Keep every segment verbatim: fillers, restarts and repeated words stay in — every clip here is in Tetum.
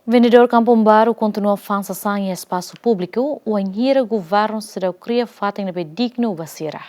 Vendedór Kampung Baru kontinua fa'an sasán iha espasu públiku, wainhira governu seidauk kria fatin ne'ebé dignu ba sira.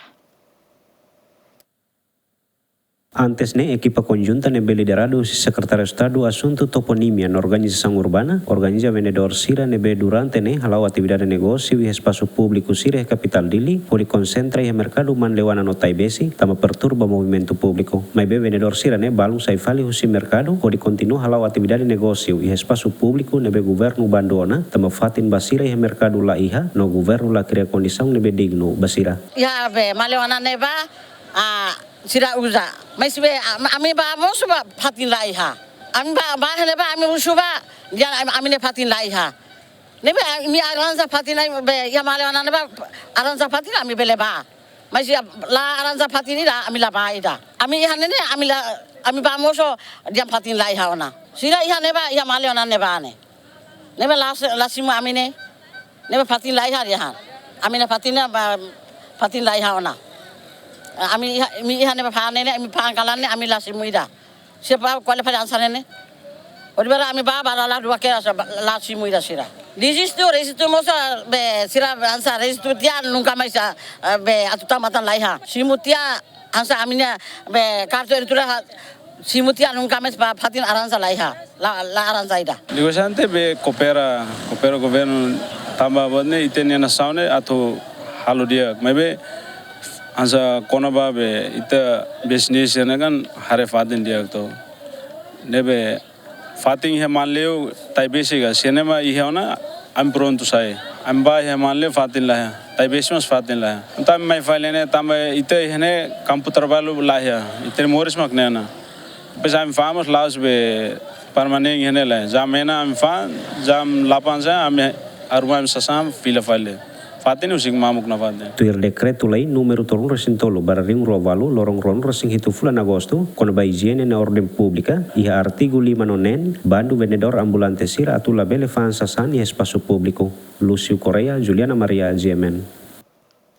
Antes ne'e, ekipa konjunta ne'ebé lideradu husi Sekretáriu Estadu Asuntu Toponímia no Organizasaun Urbana, organiza vendedór sira ne'ebé durante ne'e hala'o atividade negósiu iha espasu públiku sira iha kapitál Dili, hodi konsentra iha merkadu Manleuana no Taibesi, tanba perturba movimentu públiku. Maibé vendedór sira-ne'e balun sai fali husi merkadu, hodi kontinua hala'o atividade negósiu iha espasu públiku ne'ebé governu bandu ona, tanba fatin ba sira iha merkadu la iha, no governu la kria kondisaun ne'ebé dignu ba sira. Iha be Manleuana ne'ebá, ah, sira uza. Mas be, am-, ami bá mosu bá fatin la iha. Ami bá, bá ne'ebá ami husu bá, dehan ami, ami-nia fatin la iha. Ne'ebé ami arranja fatin la iha, be, iha Manleuana ne'ebá arranja fatin ami bele bá. Mas iha la arranja fatin ida, ami la bá ida. Ami iha ne'e ne'e, ami la, ami bá mosu dehan fatin la iha ona. Sira iha ne'ebá, iha Manleuana ne'ebá ne'e. Ne'ebé la, la simu ami ne'e. Ne'ebé fatin la iha dehan. Ami-nia fatin ne'e bá, fatin la iha ona. Ami iha, ami iha ne'ebá fa'an ne'e, ami fa'an kalan ne'e, ami la simu ida. Sira bá kuali fali hanesan ne'e. Hodi bá ami bá, bá la dua kera sa, la simu ida sira. Rejistu, rejistu mosu be sira hanesan rejistu tiha nunka mais, eh, be atu tan matan la iha. Simu tiha hanesan ami-nia be kartu eleitorál ha, simu tiha nunka mais bá fatin arranja la iha. La, la arranja ida. Negosiante be koopera, koopera governu tanba buat ne'e ita-nia nasaun ne'e atu halo di'ak. Maibé hanesan kona-ba be ita bisnis ne'e kan haree fatin di'ak to. Ne'ebé fatin iha Manleu, Taibesi ka, se ne'e mak iha ona, ami prontu sai. Ami bá iha Manleu fatin la iha, Taibesi mós fatin la iha. Entaun ami mai fali ne'e tanba ita iha ne'e kampu traballu la iha, ita moris mak ne'e ona. Depois ami fa'an mós la'ós be permanen iha ne'e lae. Jam ena ami fa'an, jam delapan sa ami arruma ami sasán fila fali. Fatin husik mamuk nafatin. Tuir dekretu-lei númeru tolunulu-resin-tolu barra rihun rua ualu, loron ruanulu-resin-hitu fulan Agostu, kona-ba ijiene no orden públika, iha artigu lima no neen, bandu vendedór ambulante sira atu labele fa'an sasán iha espasu públiku. Lúcio Correia, Juliana Maria, G M N.